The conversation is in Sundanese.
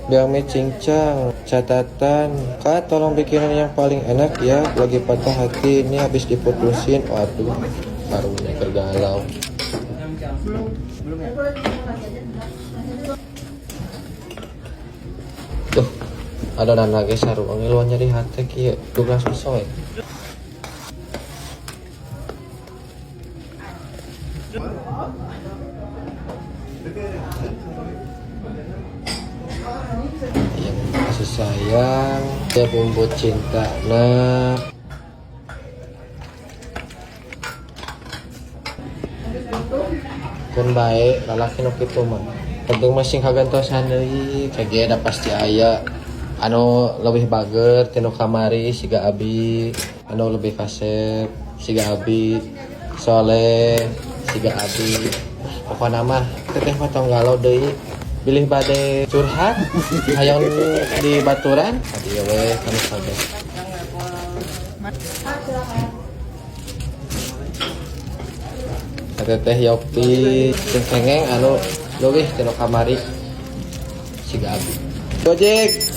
Biang mie cincang. Catatan, Kak, tolong bikinin yang paling enak ya, lagi patah hati ini habis diputusin. Waduh, karunya keur galau. Tuh, ada lagi sarua ngiluan nyeri hati kieu, Douglas Soe. Yang kasih sayang, dia bumbu cinta. Nah, kun bae lalaki nu kitu mah. Penting mah sing kagantosan deui, kege da pasti aya anu leuwih bager tinu kamari siga abi, anu lebih kasep siga abi, soleh siga abi. Pokona mah teteh mah tong galau deui. Bilih bade curhat hayang di baturan tadi we kami kabeh. Teteh Yopi cengkengeng anu leuwih tinu kamari siga abi. Gojek.